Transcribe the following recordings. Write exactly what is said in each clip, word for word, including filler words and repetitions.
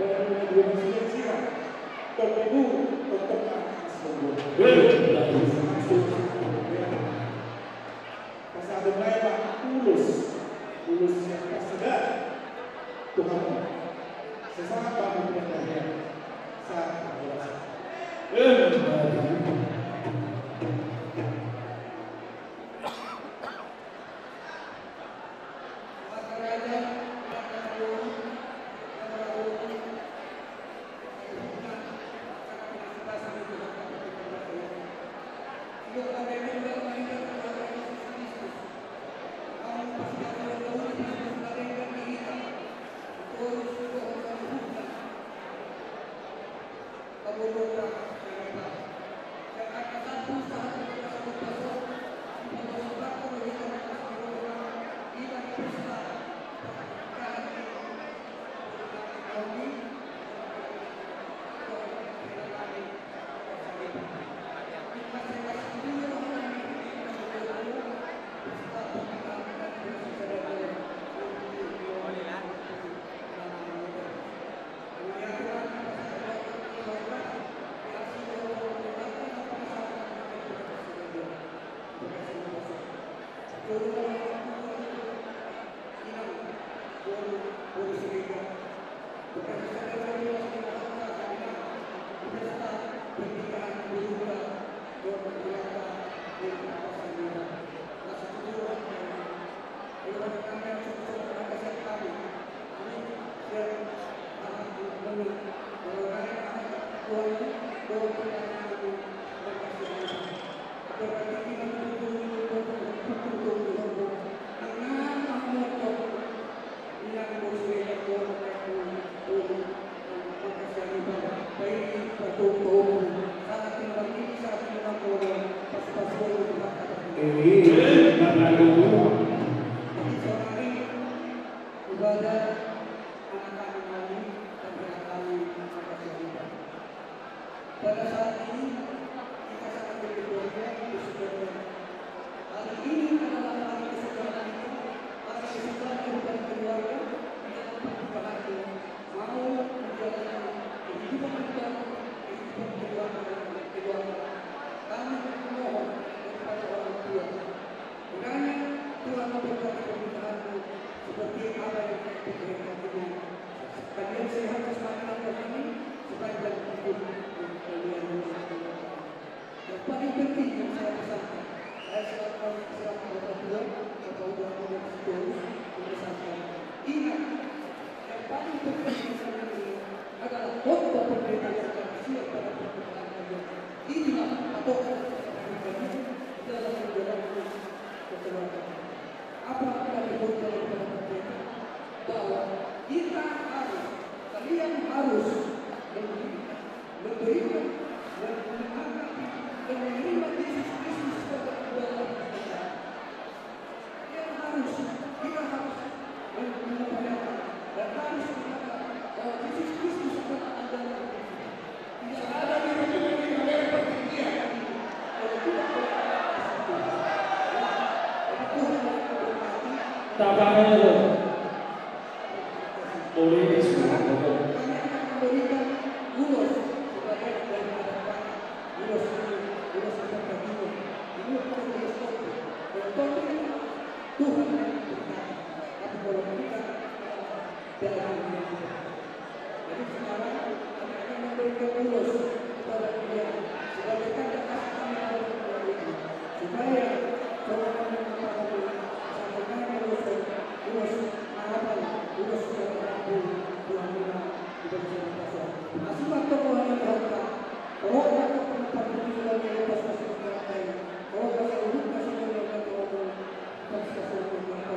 Baru dua masuk yang sirah. Tong ibu, tong tong anak semua. Pas ada mulai pak tulus, tulus yang tersegar. Tuhan, sesaat bangun dengan kalian. Saat berdoa. Jadi, Bapak Ibu, ibadah anak-anak kami, dan anak kami, maka siapa? Pada saat ini, kita sangat berkeluarga, bersyukur. Hari ini adalah hari kesejahtera kita, hari kesejahtera kehidupan keluarga, di dalam pernikahan, mau menjalani kehidupan kita, kehidupan keluarga, keluarga. Kami memohon kepada orang tua, kiranya Tuhan memberkati pernikahanmu seperti apa yang kita kehendaki. Kalian sehat jasmani dan rohani sepanjang hidup kalian. Yang paling penting yang saya pesankan, saya selaku, selaku bapak tua, bapak tua, bapak tua, memesankan. Ingat, yang paling penting di sana ini adalah khotbah pendeta yang akan siap pada pernikahan kalian. Inilah patokan kami di dalam menjalankan kekeluargaan. Apa yang dibutuhkan oleh pendeta? Bahwa kita harus, kalian harus memberikan, memberikan dan mengangkat dan menerima Yesus Kristus sebagai Tuhan kita. Kalian harus, kita harus mengupayakan dan harus mengangkat bahwa Yesus Kristus adalah andalan kita. Taparogo. Boleh disuruh. Tuhan yang berkati. Tapi kalau kita Jadi sekarang kami akan memberikan ulos kepada dia sebagai tanda kasih kami kepada dia itu, supaya saudara mengetahui satu kali ulos, ulos harapan, ulos kepada Tuhan kita di bangsa kita. Masih waktu Tuhan yang berkata, kalau waktu tempat itu lagi lepas masih berkata, kalau kasih urut kasih berkata, kasih kasih berkata.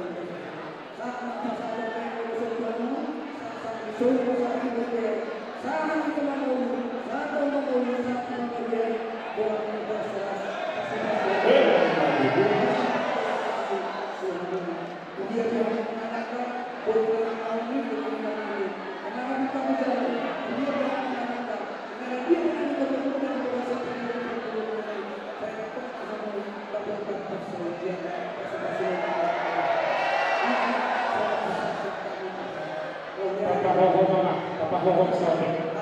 Tapahohom ma, tapahohom saotik.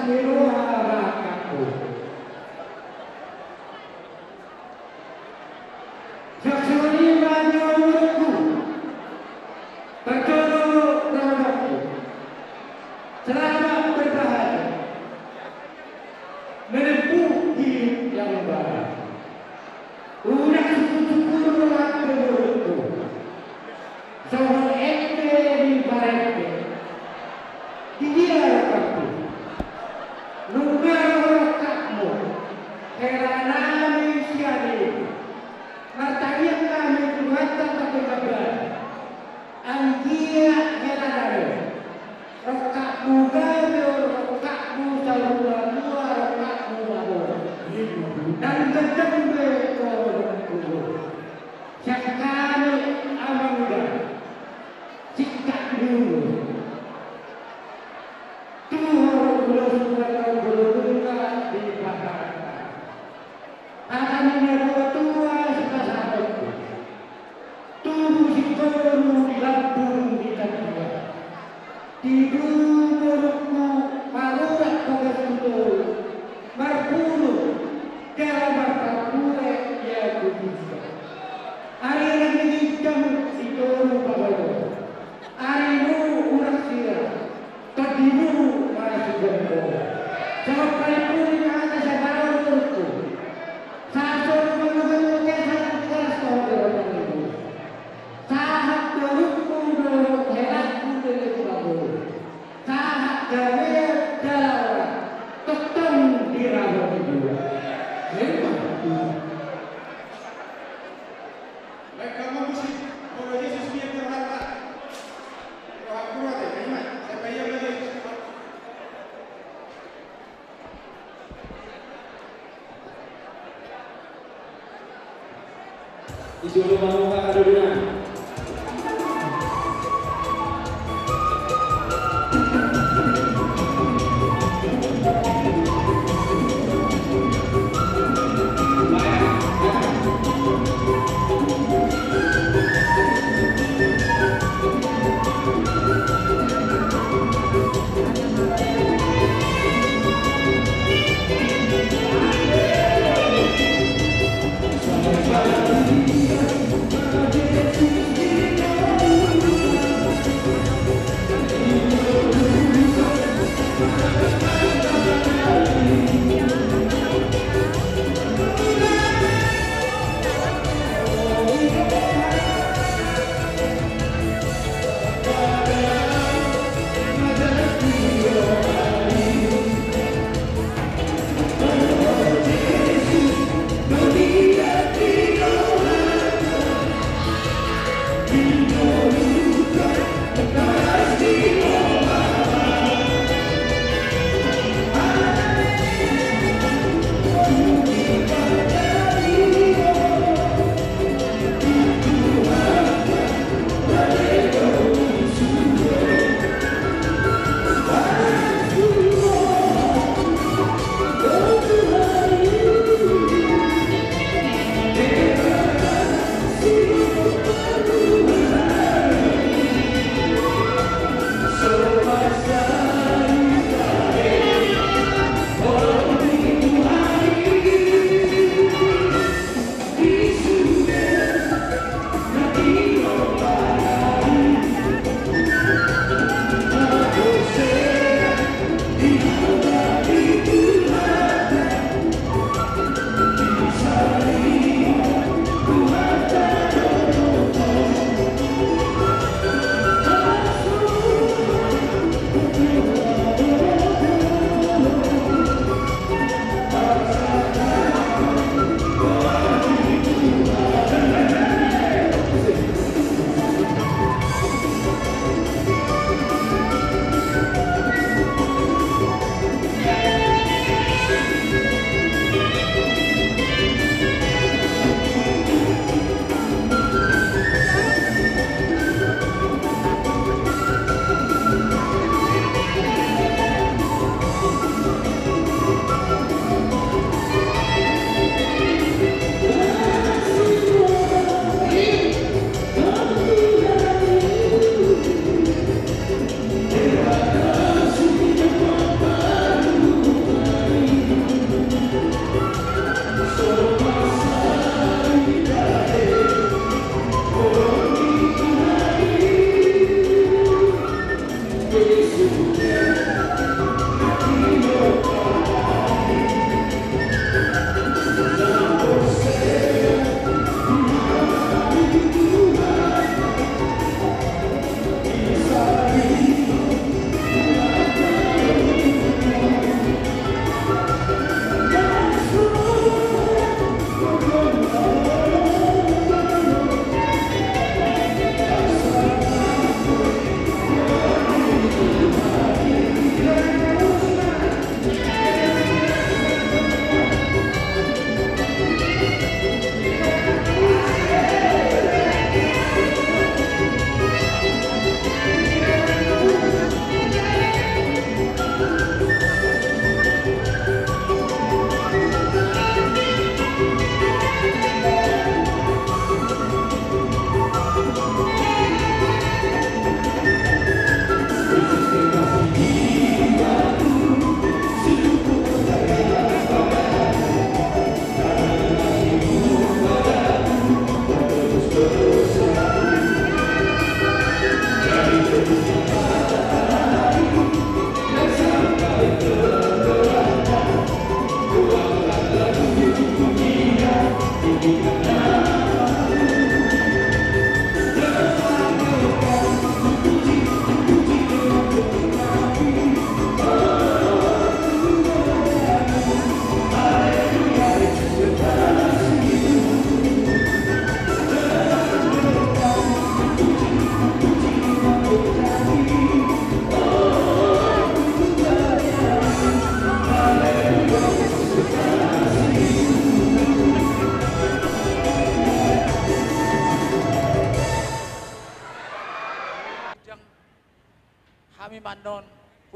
Roha rangkapku. Siap songon i ma di umurku. Parjolo dohononku. Selamat berbahagia. Menempuh hidup yang baru. Unang sungkun-sungkun roham pe boruku. Songon ende ni parende. Di dia rongkapmu? Nunga ro rongkapmu. Hela nami sian i. Martangiang hami tu Tuhanta Pardenggan Basa. Anggiat hela nami. Rongkapmu gabe, rongkapmu saur matua, rongkapmu mabon. Nang gandang be torongku. Sian hami amang uda. Singkat dulu. Tuhor ulos ulos ulos di Jakarta. Hata ni na tua-tua sipasahathon. Tubu si toru di lambung di tandua. Tibu borungku marurat bagas tu toru. Marburu jala marparbue ia tu bisa. Ari na di ginjang si toru pagolo. Ari nu urak sira. Tadimu masuk jengkol. Jawab kalimpuni hata sabaru turku. Sasol manggabai oke satu keras kau berotang ibu. Sahat dorukku doruk helakku dele babu. Sahat gabe dalawa. Totong di rabo kedua. Memang. Baik, kamu musik, Bapak Yesus biar terhormat.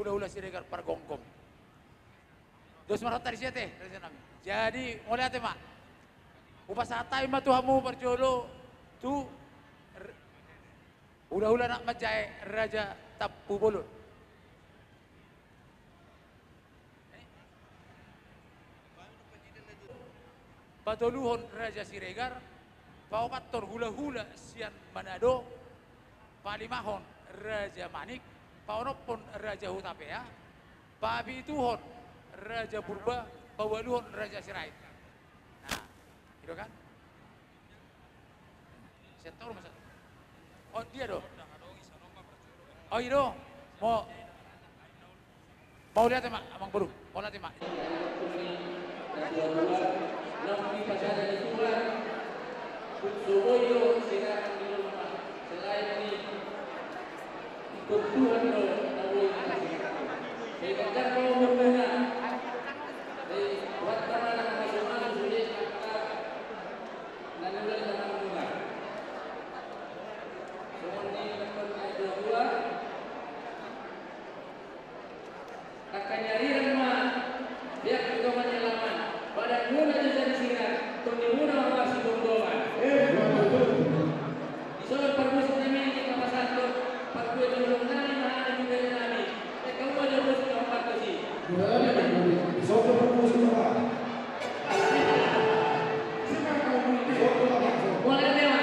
Hulahula Siregar pargomgom. Dos ma rohanta disi ate, rajanami. Jadi, mauliate ma. Hupasahat hami ma tu hamu parjolo tu r-, hulahula na manjae Raja Tampubolon. Patoluhon Raja Siregar, paopathon hulahula sian Manado, palimahon Raja Manik, paonomhon Raja Hutapea, papituhon Raja Purba, paualuhon Raja Sirait. Nah, i do kan? Sian Toru masa. Oh, dia do. Oh, i do. Mau Mauliate ma, amangboru. Mauliate ma. Angka ni ariran ma, biak tu tonga ni alaman, padanmuna jo jadi sirang, tondimuna ma marsigomgoman. Dison parmusik nami, di papasahathon parbue ni holong nami, ma hami tu bere nami. Baen hamu ma jo musik na hombar tusi. Dison parmusik ma. Mauliate ma.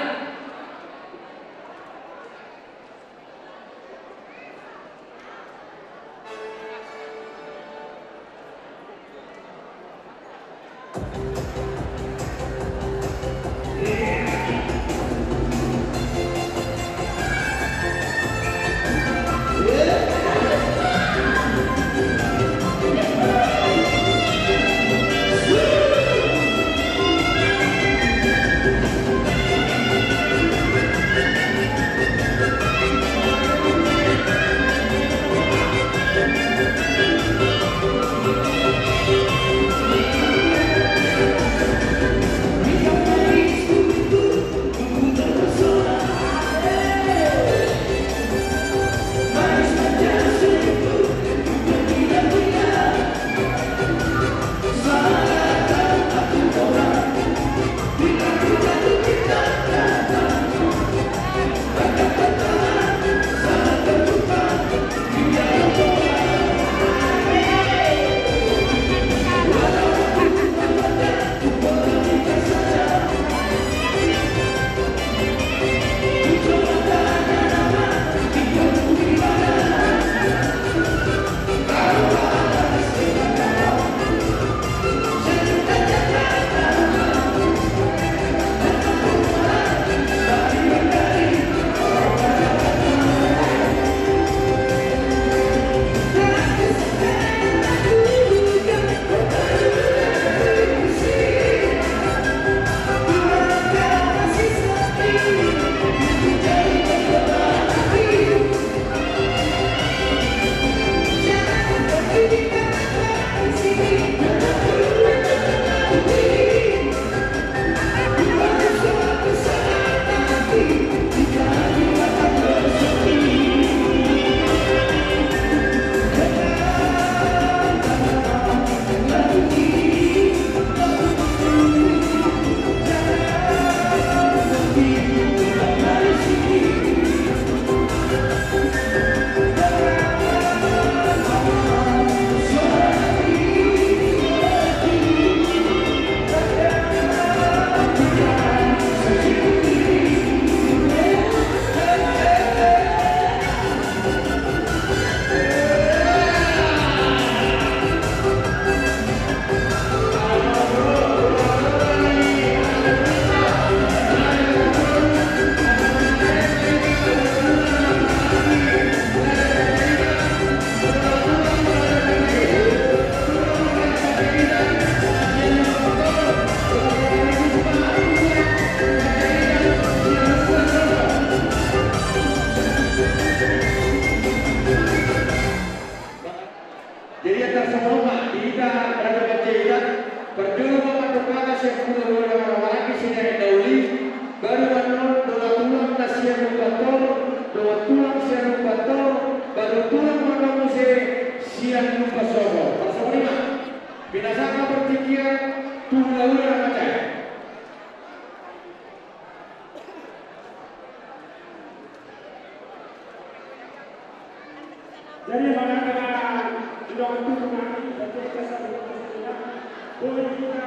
Boi hita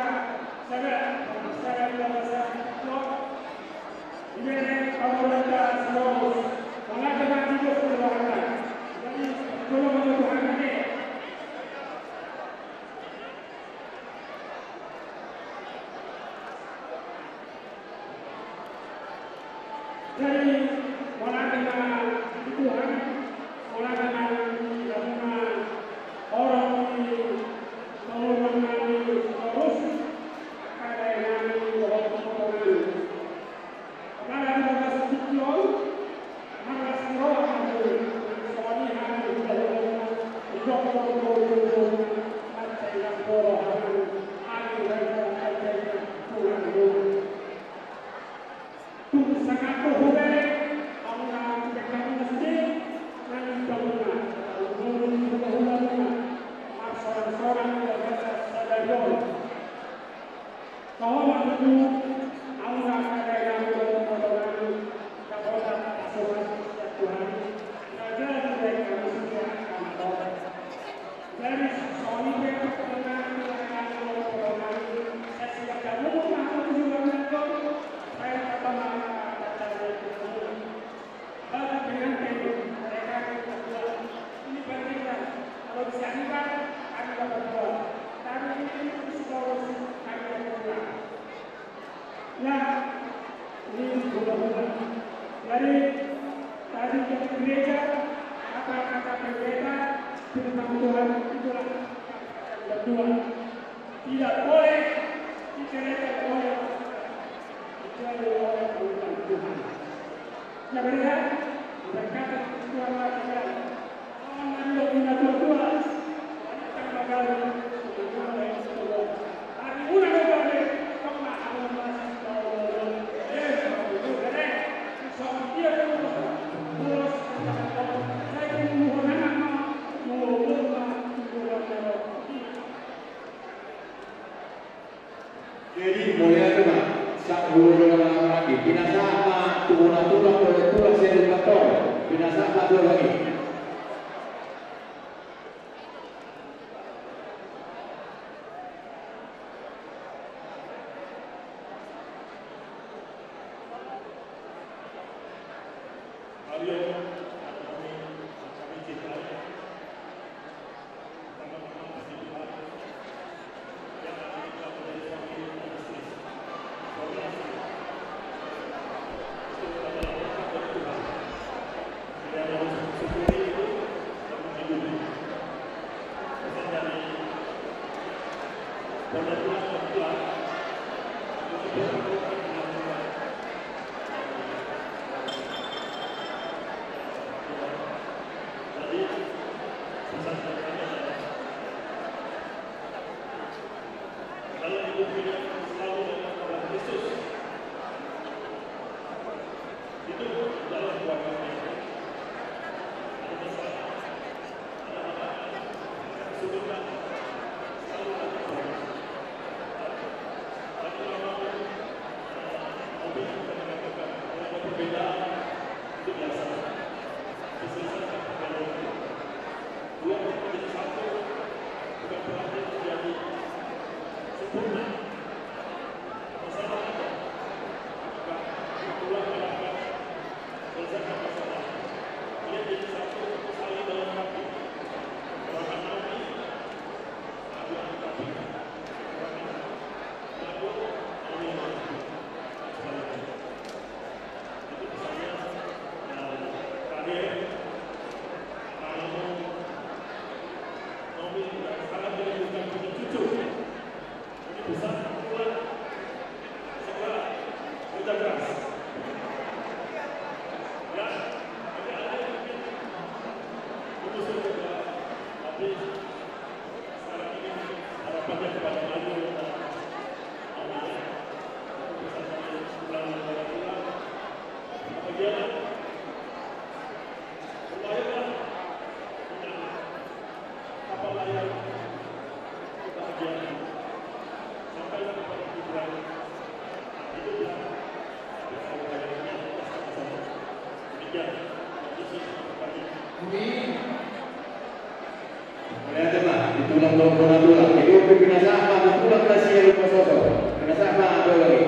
sada, sada di bagasan Islam. Ibana pamuranta sitorus. Mauliate ma di Tuhan. Jadi, tolong ma Tuhan, ya. Jadi, mauliate ma di Tuhan, mauliate ma di hamuna horong ni pamoruon nami sitorus, angka dainang dohot potongan. Apala di bagasan tingki on, marlas ni roha hamu, nang songon i hamu, didok, didok, didok, didok, mansai nang pola hamu, hami raja, raja, tulang, tulang. Tung sangap do hubere, hamuna tingki on na sude, nang tingki on na, nang tingki on na, marsorang-sorang di bagasan sadari on. Toho ma tutu, hamuna angka dainang dohot potongan, na holan pasokan sian Tuhan, na jadi dainang sude angka na holan. Jadi, songon i pe, potongan, dainang dohot potongan, sai sian hamu ma hamu tu joloan on, sai tama-tama. Bagi pengantin, mereka berdua. Ini penting, kan? Kalau bisa ini, kan, kami dapat dua. Kami ini harus, kami dapat dua. Ya, ini hula-hula. Jadi, tadi dari gereja, kata-kata pendeta, firman Tuhan, itulah berdua. Tidak boleh diceraikan oleh orang, kecuali oleh perintah Tuhan. Ya, benar? Berkata Tuhan lagi, ya. Lawan na nidok ni natuatua, banyak tarbagaru, ari muna do bale, tong ma hamu masih tahu. Eh, tahu, eh, so, dia dulu, terus, jadi, mauliate ma, sahat ni hula-hula na marhaha i, pinasahat ma tu bona tulang, bona tulang sian Lumbantoron, pinasahat ma tu hami. Mauliate ma di tulang dohot bona tulang. Jadi, oke, pinasahat ma tu Sia Lukas Soso. Karena sama dua lagi.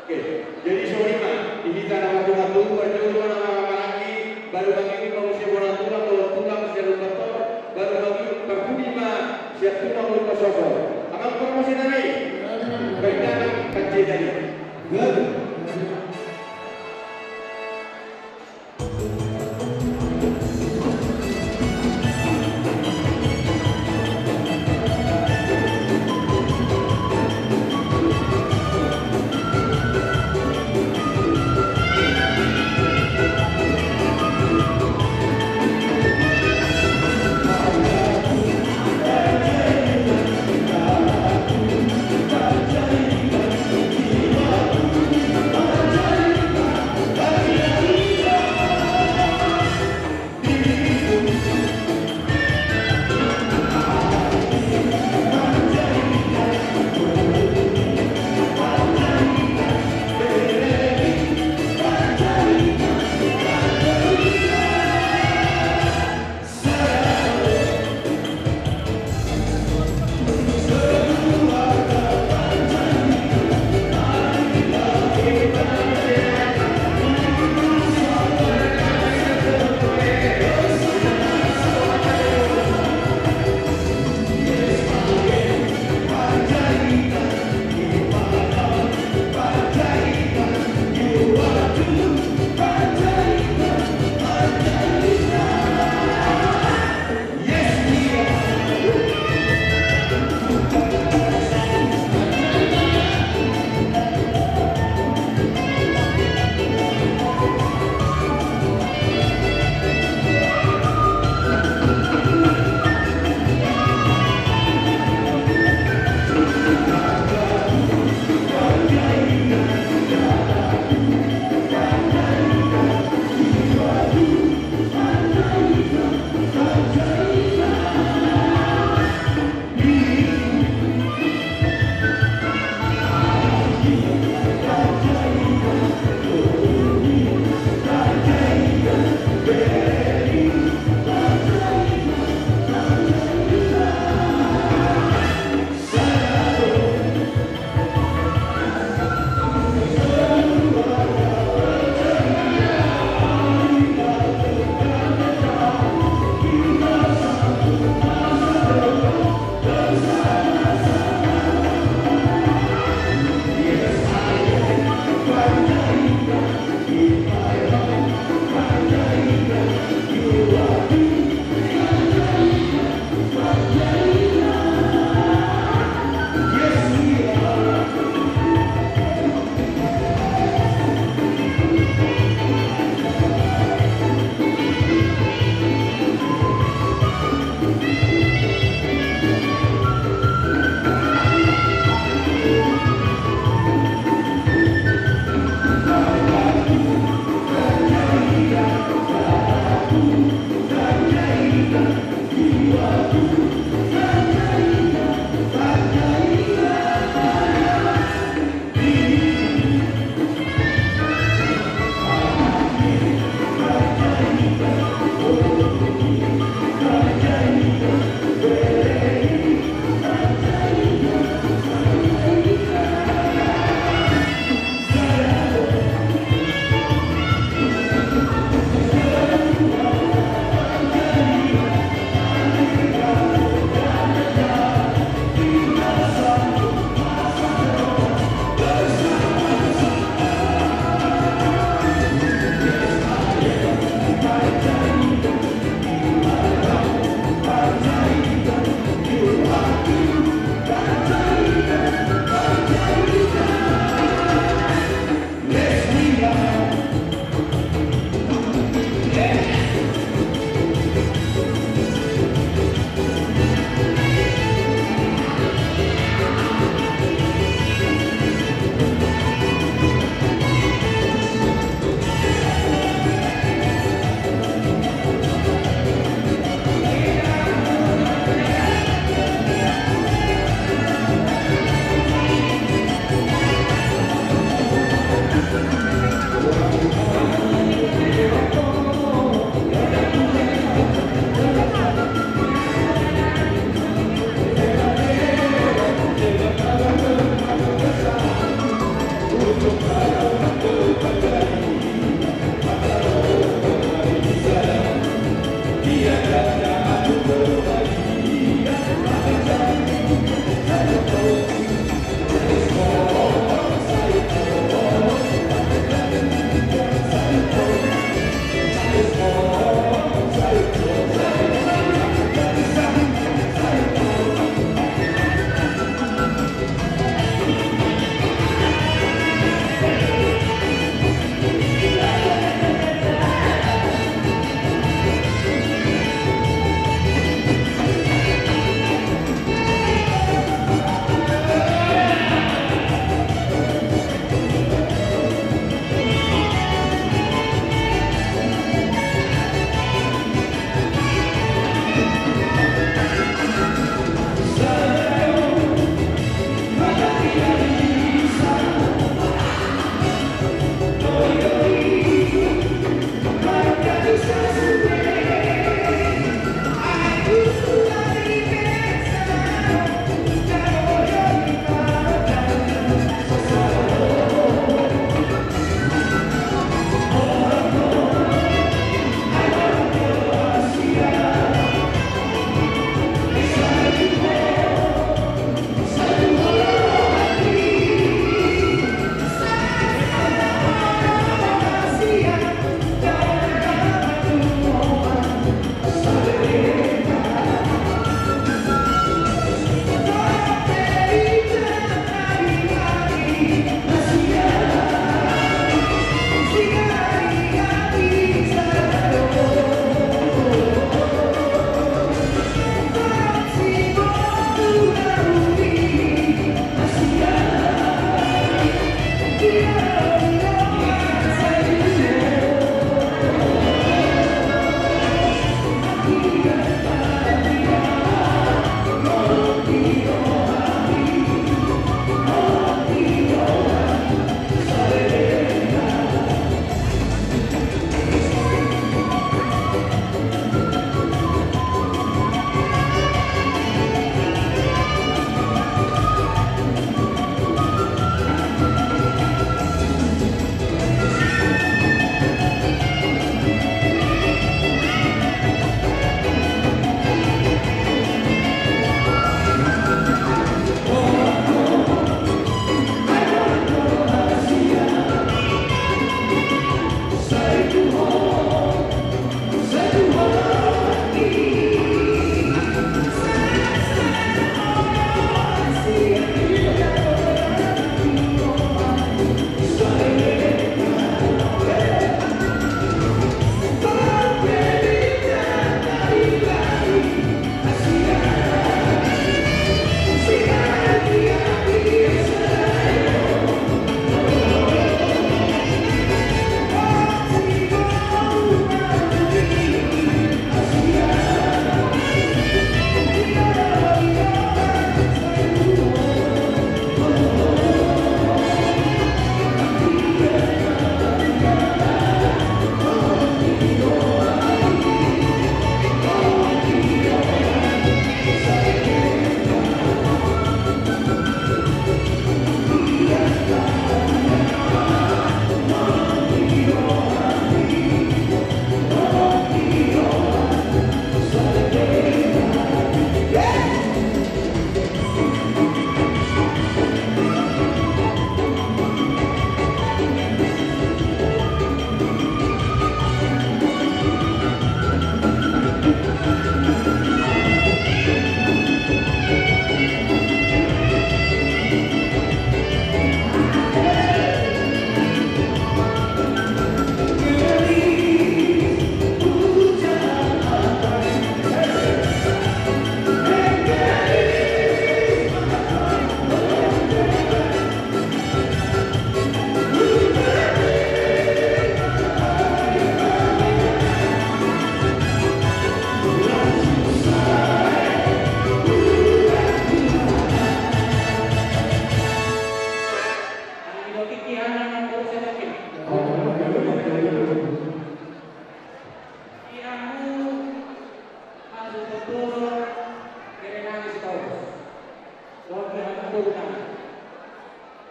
Oke, jadi songon i ma di hita na marjual tu, marjual tu na marhahamaranggi, baru bagi i ma muse bona tulang, bona tulang sian Lumbantor, baru bagi i parpudi ma sian tulang Lumban Sopo. Amang parmusik nami, baik nami, panjai nami.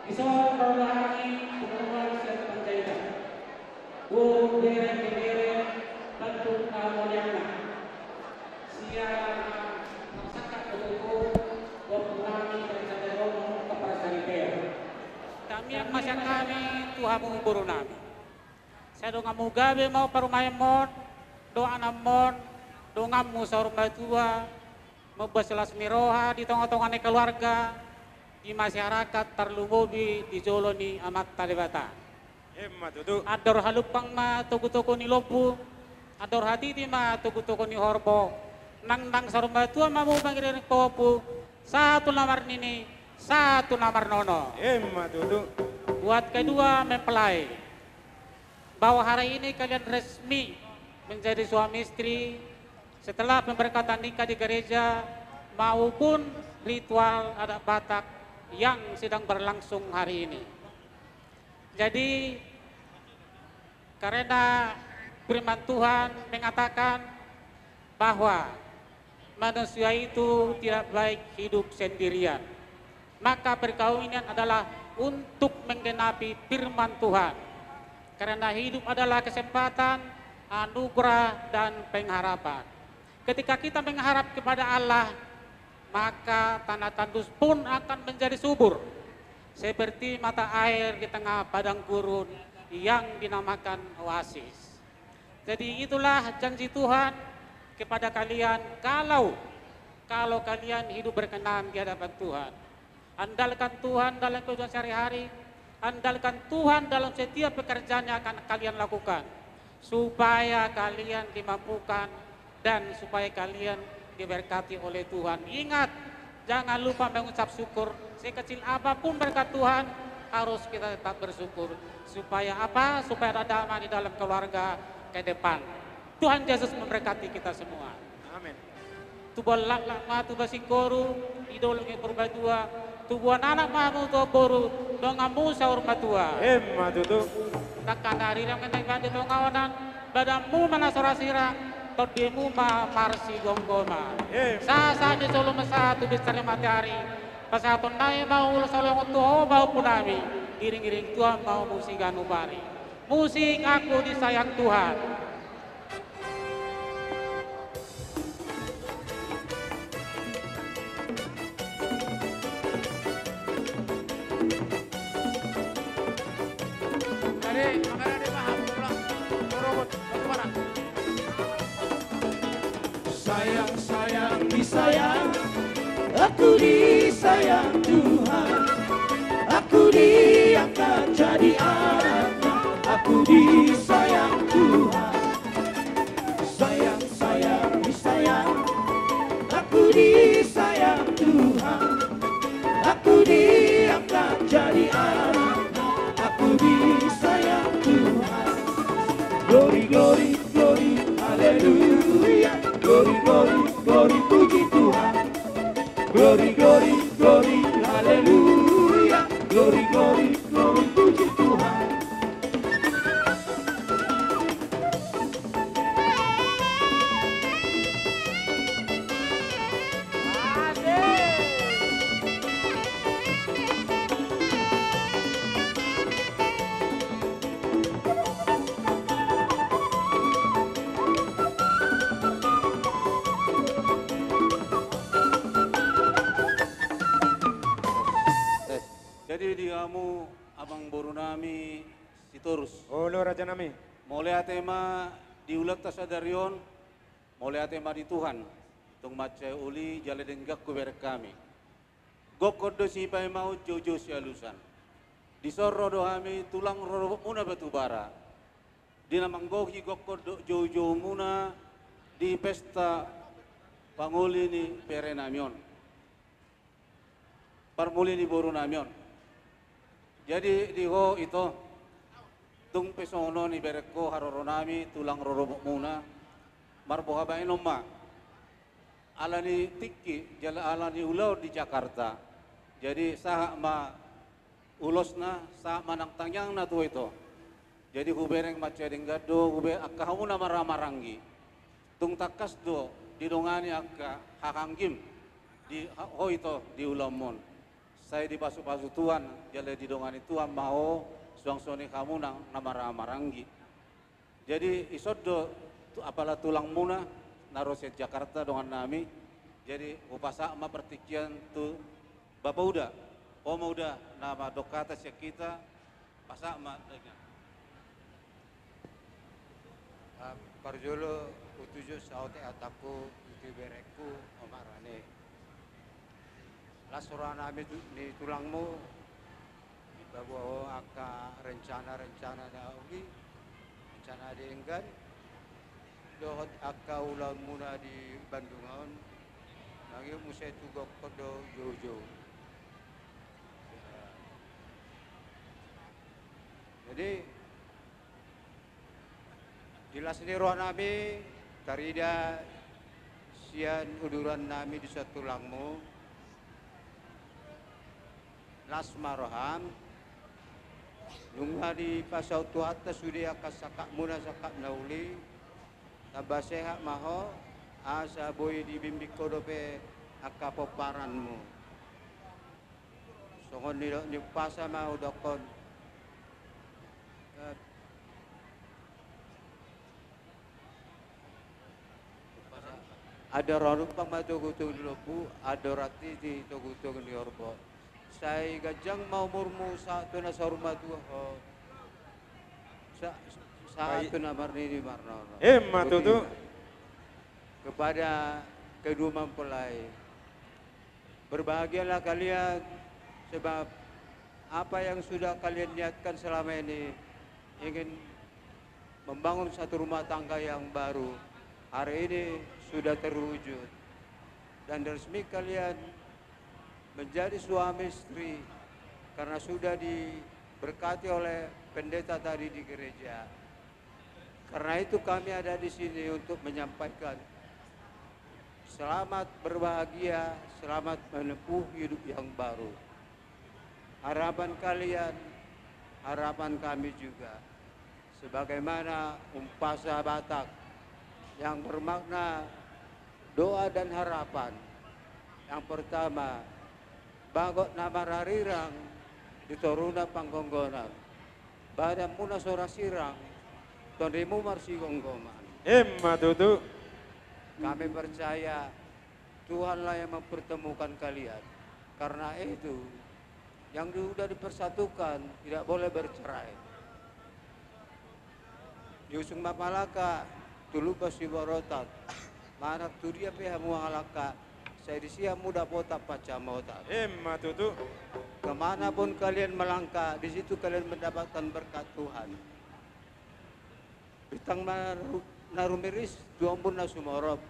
Dison parrohahon i punguan sian Panjaitan, boru, bere, ibebere, tantu na mauliate. Tamiang ma sian hami tu hamu boru nami. Sai donganmu gabe ma parumaenmon, dohot anakmon, donganmu saur matua, mamboan las ni roha di tonga-tonga ni keluarga, di masyarakat, tarlumobi di jolo ni Amanta Debata. Emma tutu. Andor halumpang ma togu-togu ni lombu, andor hatiti ma togu-togu ni horbo, nang, nang saur matua ma hamu mangiring pahompu, sahat tu na marnini, sahat tu na marnono. Emma tutu. Buat kedua mempelai, bahwa hari ini kalian resmi menjadi suami istri setelah pemberkatan nikah di gereja maupun ritual adat Batak yang sedang berlangsung hari ini. Jadi, karena firman Tuhan mengatakan bahwa manusia itu tidak baik hidup sendirian, maka perkawinan adalah untuk menggenapi firman Tuhan. Karena hidup adalah kesempatan, anugerah, dan pengharapan. Ketika kita mengharap kepada Allah, maka tanah tandus pun akan menjadi subur, seperti mata air di tengah padang gurun yang dinamakan oasis. Jadi, itulah janji Tuhan kepada kalian, kalau, kalau kalian hidup berkenan di hadapan Tuhan. Andalkan Tuhan dalam kehidupan sehari-hari, andalkan Tuhan dalam setiap pekerjaan yang akan kalian lakukan, supaya kalian dimampukan dan supaya kalian diberkati oleh Tuhan. Ingat, jangan lupa mengucap syukur. Sekecil apapun berkat Tuhan, harus kita tetap bersyukur. Supaya apa? Supaya ada damai di dalam keluarga ke depan. Tuhan Yesus memberkati kita semua. Amin. Tubuan laklak ma tubuan singkoru, di dolok ni Purbatua, tubuan anak ma hamu tubuan boru, donganmu saur matua. Emma tutu. Dangka na riringan na di tonga onan, badanmu ma na so ra sirang, tondimu ma marsigomgoman. Emma. Sahat-sahat ni solu ma sahat tu binsar ni mataniari, pasahaton nami ma ulos holong tu ho pahompu nami, iring-iring Tuhan ma hamu siganup ari. Musik Aku Disayang Tuhan. Sayang, sayang, disayang, aku disayang Tuhan. Aku diangkat jadi anaknya, aku disayang Tuhan. Sayang, sayang, disayang, aku disayang Tuhan. Aku diangkat jadi anaknya, aku disayang Tuhan. Glory, glory, glory, haleluya. Glory, glory, glory, puji Tuhan. Glory, glory, glory, haleluya. Glory, glory, glory, puji Tuhan. Jadi di hamu amangboru nami Sitorus. Olo, raja nami. Mauliate ma di ulaonta sadari on, mauliate ma di Tuhan, tung mansai uli jala denggan hubereng hami. Gokhon do sipaimaon, joujou sialusan. Dison ro do hami tulang rorobotmuna Batubara. Di na manggohi gokhon dohot joujoumuna di pesta pangoli ni berenami on. Parmuli ni borunami on. Jadi di ho ito, tung pe songon on ibereng ho haroronami tulang rorobotmuna, marboha baenon ma. Ala ni tingki, jala ala ni ulaon di Jakarta. Jadi sahat ma ulosna, sahat ma nang tangiangna tu ho ito. Jadi hubereng mansai denggan do, hubereng angka hamu na marhahamaranggi. Tung tangkas do didongani angka hahaanggim di ha-, ho ito di ulaonmon. Sai dipasu-pasu Tuhan, jala didongani Tuhan ma ho, suang songon i hamu nang na marhahamaranggi. Jadi ison do tu-, apala tulangmuna, na ro sian Jakarta dongan nami. Jadi hupasahat ma partingkian tu Bapa Uda. Oma Uda, na mandok hata sian hita, pasahat ma denggan. Ah, parjolo hutujus saotik hatangku tu iberengku, Oma Rane. Las roha nami tu, ni tulangmu, dipaboa ho angka rencana-rencana na uli, rencana denggan, dohot angka ulaonmuna di Bandung on, mangihut muse tu gokhon dohot joujou. Jadi, di las ni roha nami, tarida sian uduran nami di son tulangmu. Las ma roham. Nunga dipasaut Tuhanta sude angka sangkapmuna sangkap na uli. Tamba sehat ma ho, asa boi dibimbing ho dope angka pomparanmu. Songon nidok ni umpasa ma hudokkon. Eh, andor hanumpang ma togu-togu ni lombu, andor hatiti togu-togu ni horbo. Sai ganjang ma umurmu sahat tu na saur matua ho. Sa-, sahat tu na marnini marnono. Emma tutu. Kepada kedua mempelai, berbahagialah kalian, sebab apa yang sudah kalian niatkan selama ini, ingin membangun satu rumah tangga yang baru, hari ini sudah terwujud. Dan resmi kalian menjadi suami istri karena sudah diberkati oleh pendeta tadi di gereja. Karena itu kami ada di sini untuk menyampaikan selamat berbahagia, selamat menempuh hidup yang baru. Harapan kalian, harapan kami juga. Sebagaimana umpasa Batak yang bermakna doa dan harapan. Yang pertama, bagot na mararirang di toruna panggonggonan. Badanmuna so ra sirang, tondimu marsigomgoman. Emma tutu. Kami percaya Tuhanlah yang mempertemukan kalian. Karena itu, yang sudah dipersatukan tidak boleh bercerai. Diusung ma Palangka tu Lumban Siborotan. Manang tu dia pe hamu mangalangka, sai disi hamu dapotan pansamotan. Emma tutu. Kemanapun kalian melangkah, di situ kalian mendapatkan berkat Tuhan. Bintang na ru-, na rumiris tu ombun na sumorop.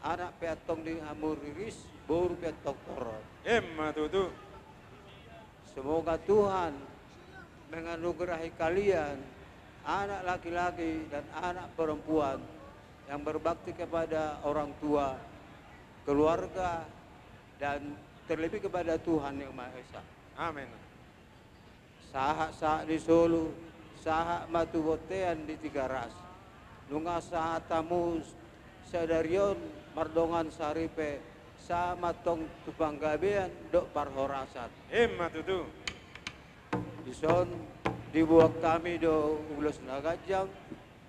Anak pe antong di hamu riris, boru pe antong torop. Emma tutu. Semoga Tuhan menganugerahi kalian, anak laki-laki dan anak perempuan, yang berbakti kepada orang tua, keluarga, dan terlebih kepada Tuhan Yang Maha Esa. Amin. Sahat-sahat ni solu, sahat ma tu bontean di Tigaras. Nunga sahat hamu sadari on mardongan saripe, sahat ma antong tu panggabean dohot parhorasan. Emma tutu. Dison diboan hami do ulos na ganjang,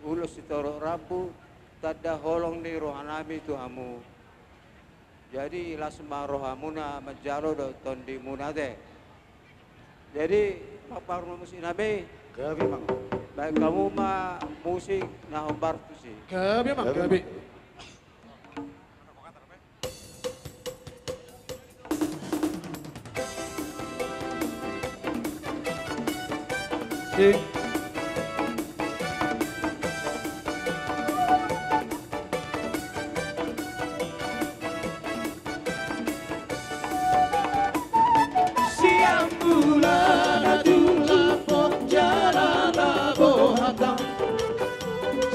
ulos sitorop rambu, tanda holong ni rohanami tu hamu. Jadi las ma rohamuna manjalo dohot tondimuna te. Jadi, paparumusik nami. Gabe, Amang. Baen hamu ma musik na hombar tusi. Gabe, Amang, gabe. Sing. Sian mula na tung lapok jala labo hatang.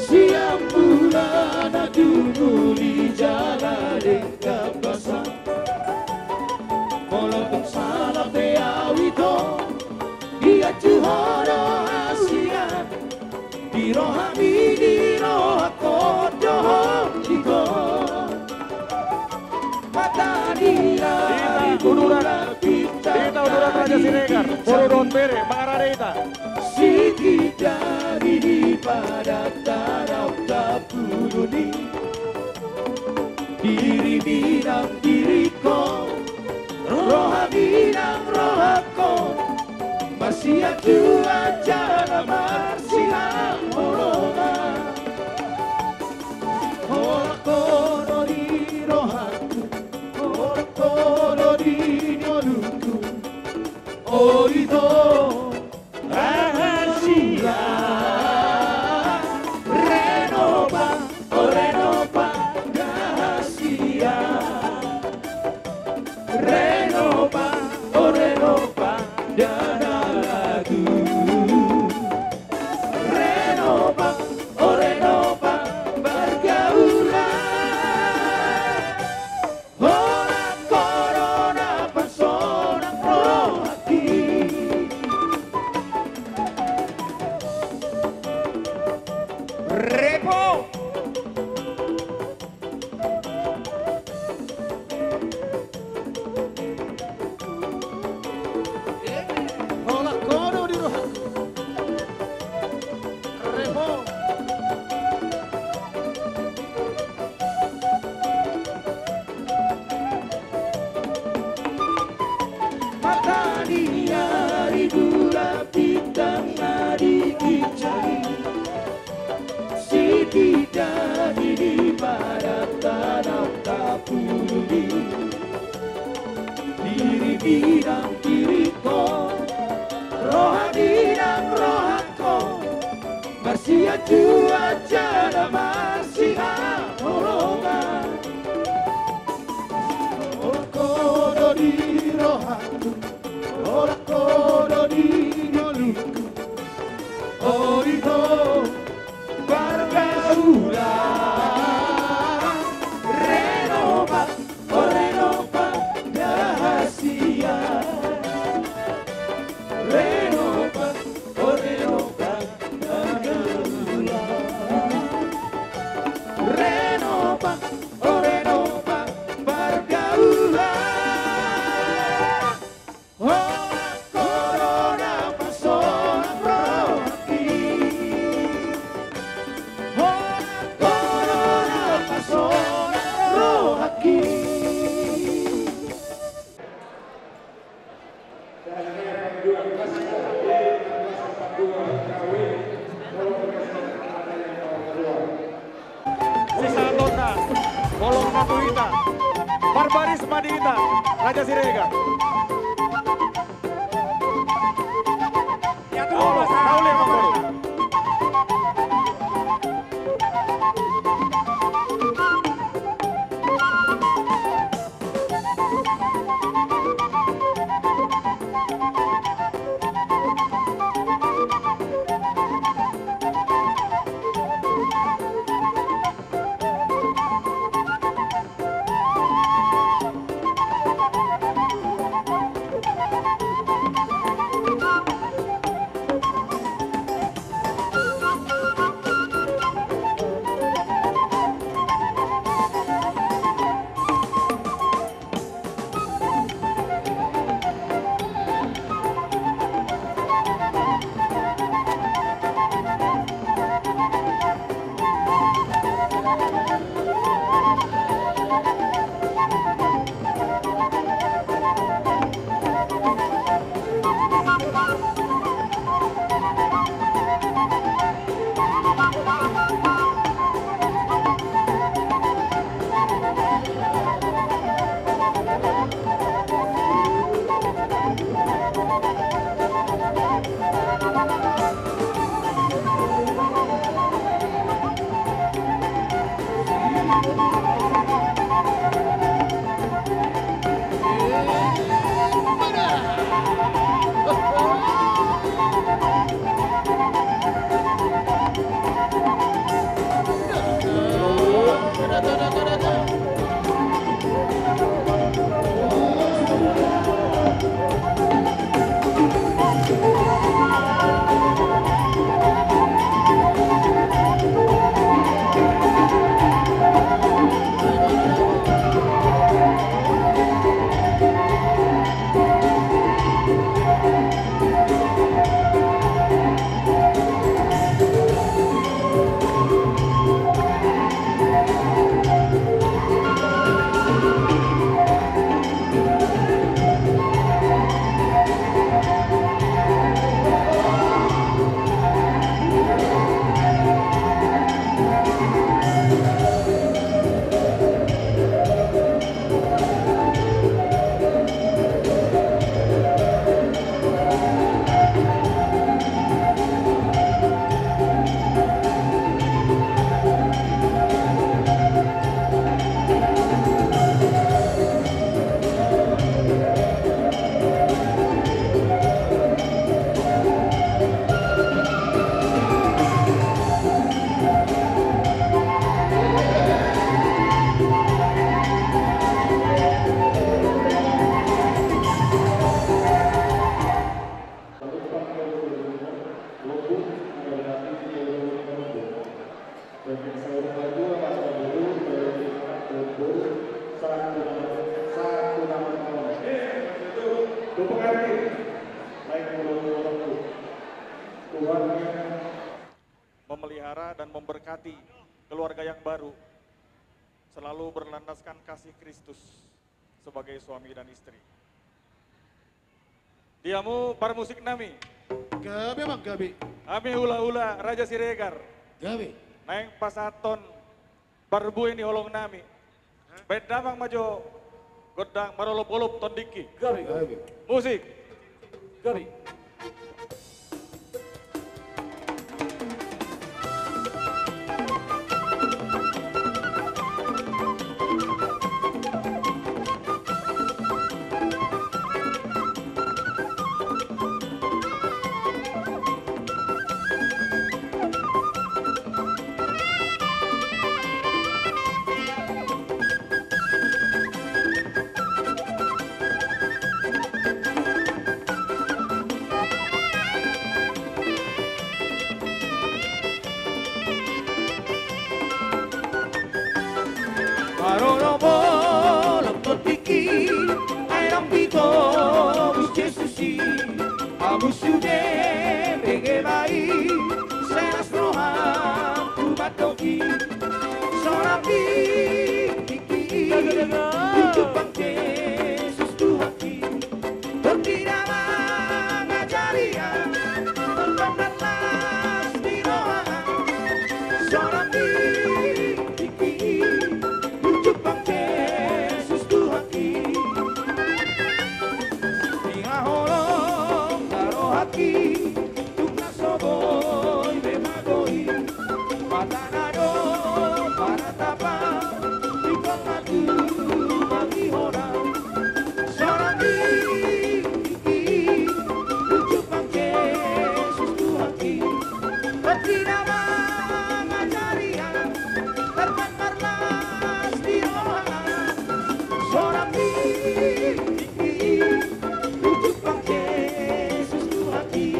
Sian mula na tung uli jala denggan basa. Molo tung sala pe au ito, ia tu ho do hasian. Di rohami, di rohangku dohot di ho. Mata ni ari bulan, bintang, bintang uduran Raja Siregar, bintang, boru dohot bere, mangarade hita. Sititari di padan tadau tapuluni. Diri minang diringkon, roha minang rohangkon, marsianjuan jala marsihaholongan. Holan ho do di rohangku, holan ho do di ngolungku, o ito rahasia. Renopa, o Renopa, rahasia. Renopa, o Renopa, dana lagu. Renopa, o Renopa, pargaulan. Holan ho do na pasonang rohangki. Repo. Holan ho do di rohangku. Repo. Mata ni ari, bulan, bintang na di ginjang i, sititi di badan tano tapulung i. Diri minang diringkon, roha minang rohangkon, marsianjuan jala marsihaholongan. Holan ho do di rohangku, holan ho do di ngolungku, o ito pargaulan. Renopa, o Renopa, rahasia. Renopa, o Renopa, pargaulan. Renopa, o Renopa, pargaulan. Holan ho do na pasonang rohangki. Holan ho do na pasonang rohangki. Sisa tona, holong na tu hita, marbaris ma di hita, Raja Siregar. Olo, olo, olo. Hati keluarga yang baru selalu berlandaskan kasih Kristus sebagai suami dan istri. Di hamu parmusik nami. Gabe, Bang, gabe. Hami hulahula Raja Siregar. Gabe. Naeng pasahathon parbue ni holong nami. Baen damang ma jo gondang marolopolop tondingki. Gabe, gabe. Musik. Gabe. Marolopolop tondingki, ai naung ditobus Jesus i. Ahu sude bege ma i, sai las rohangku mandok i. Sonang tingki i, unjuk Bang Jesus Tuhanki. Tondi na mangajari ahu, tongtong na las ni roha. Sonang tingki i, unjuk Bang Jesus Tuhanki. Ingaho na rohangki, tung na so boi be mago i. Mata na do panatapan, ingkon ma tumangihon ahu. Sonang tingki i, unjuk Bang Jesus Tuhanki. Tondi na mangajari ahu, tongtong na las ni roha. Sonang tingki i, unjuk Bang Jesus Tuhanki.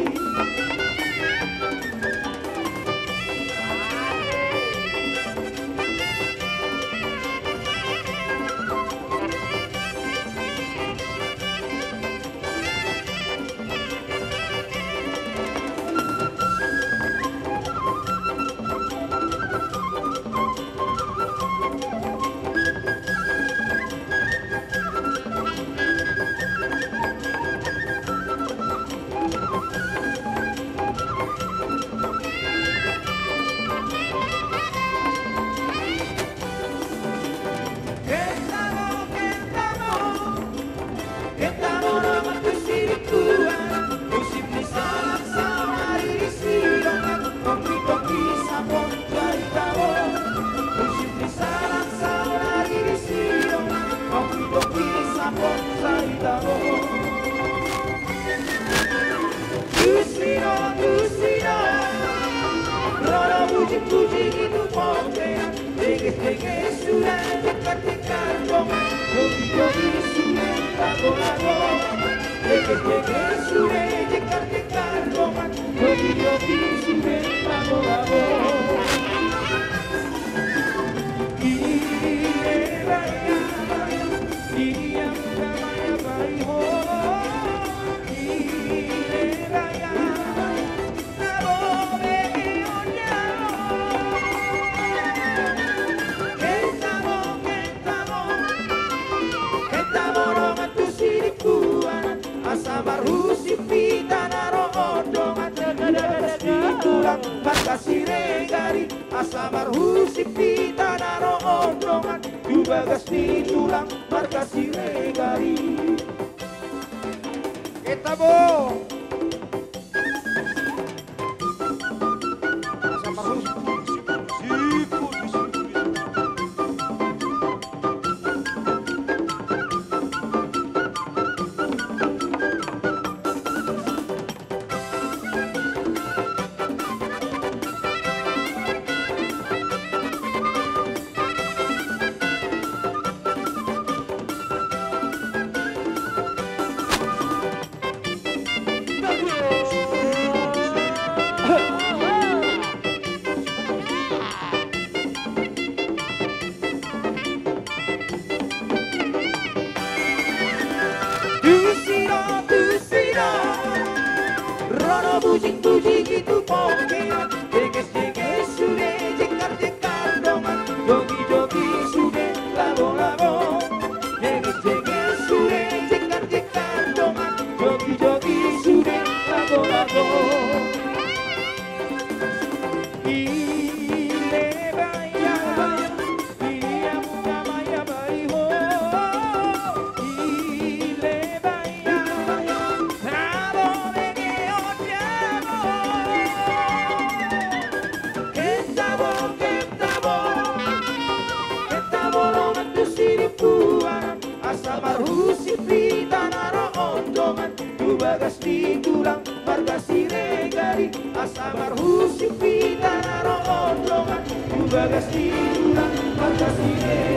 Tusi do, tusi do, ro do bujingbujing i tu bontean. Deges-deges sude jengkar-jengkar dongan, lobi-lobi sude lago-lago. Deges-deges sude jengkar-jengkar dongan, lobi-lobi sude lago-lago. Ile baya, ile baya, baya, baya, ho. Asa marhusip hita na ro on dongan, tu bagas ni tulang marga Siregar i. Asa marhusip hita na ro on dongan, tu bagas ni tulang marga Siregar i. Eta bo. Tusi do, tusi do, ro do bujingbujing i tu bontean. Deges-deges sude jengkar Situlang marga Siregar i, asa marhusip hita na ro on dongan tu bagas situlang marga Siregar.